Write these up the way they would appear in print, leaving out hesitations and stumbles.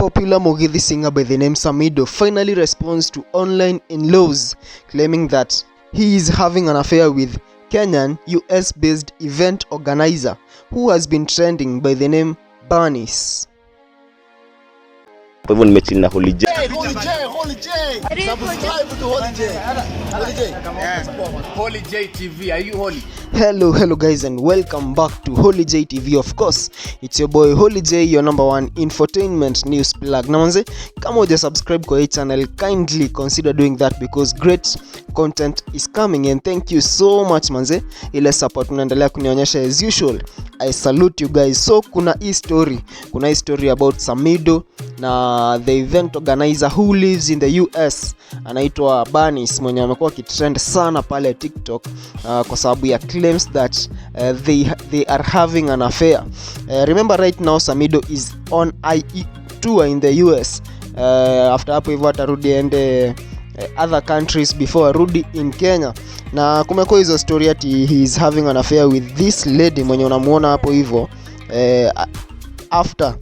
Popular Mugithi singer by the name Samidoh finally responds to online in-laws claiming that he is having an affair with Kenyan US-based event organizer who has been trending by the name Bernice. Kwa hivyo nimechill na Holy J. Hey, Holy J, Holy J. Subscribe to Holy J. Holy J. Holy J TV, are you holy? Hello, hello guys, and welcome back to Holy J TV. Of course, it's your boy Holy J, your number one infotainment news plug. Na manze, kama huja subscribe kwa hii channel, kindly consider doing that because great content is coming, and thank you so much manze, ile support unaendelea kunionyesha as usual. I salute you guys. So kuna hii story about Samidoh na the event organizer who lives in the US anaitwa Bernice, mwenye amekuwa akitrend sana pale TikTok kwa sababu ya claims that they are having an affair. Remember right now Samidoh is on IE tour in the US. After hapo hivyo atarudi ende other countries before arudi in Kenya, na kumekuwa hizo story ati he is having an affair with this lady mwenye unamuona hapo hivyo after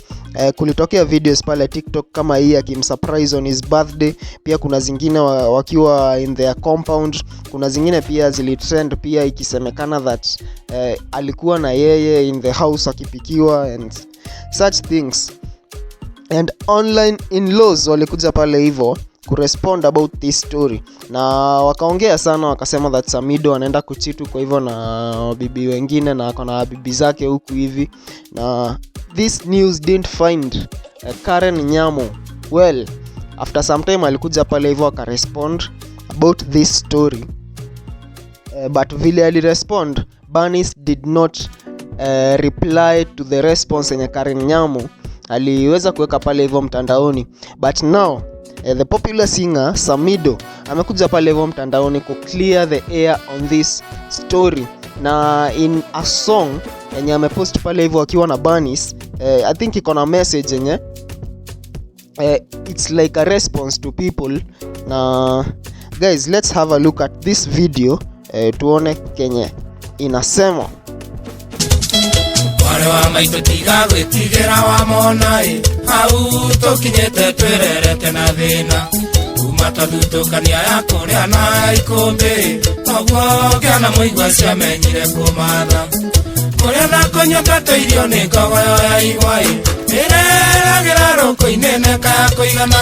kulitokea videos pale TikTok kama hii akimsurprise on his birthday. Pia kuna zingine wakiwa in their compound. Kuna zingine pia zilitrend pia ikisemekana that alikuwa na yeye in the house akipikiwa and such things, and online in-laws walikuja pale hivyo kurespond about this story na wakaongea sana, wakasema that Samidoh anaenda kucheat kwa hivyo na bibi wengine na ako na bibi zake huku hivi, na this news didn't find Karen Nyamu well. After some time alikuja pale hivyo akarespond about this story, but vile alirespond, Bernice did not reply to the response yenye Karen Nyamu aliweza kuweka pale hivyo mtandaoni. But now the popular singer Samidoh amekuja pale hivyo mtandaoni ku clear the air on this story, na in a song yenye amepost pale hivyo akiwa na Bernice, I think iko na message yenye it's like a response to people. Na guys, let's have a look at this video, tuone kenye inasema. Mwarĩ wa maitũ, tiga gwĩtigĩra wamona ĩ hau tũkinyĩte, twĩrerete na thĩna kuma twathutũkania ya kũrĩa na ikũmbĩ, noguo ngĩona mũigua ciamenyire kũmatha kũrĩa na kũnyua twatũirio nĩ ngogoyo ya igwa ĩ ĩreragĩra rũkũ-inĩ neka ya kũigana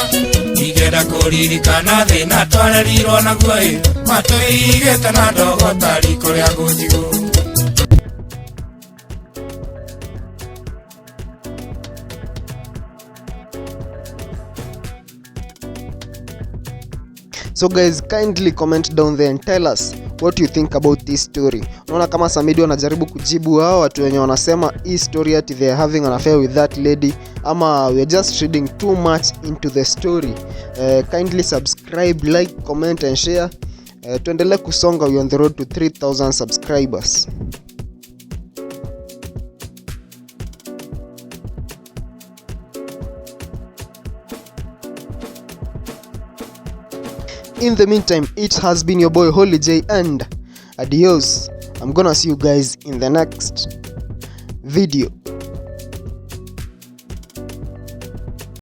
igenda kũririkana thĩna twarerirwo naguo ĩ matũigĩte na ndogo tari kũrĩa ngũnjigũ. So guys, kindly comment down there and tell us what you think about this story. Unaona kama Samidoh anajaribu kujibu hao watu wenye wanasema hii story ati they are having an affair with that lady, ama we are just reading too much into the story? Kindly subscribe, like, comment and share. Tuendelee kusonga, we on the road to 3000 subscribers. In the meantime, it has been your boy Holy J, and adios. I'm gonna see you guys in the next video.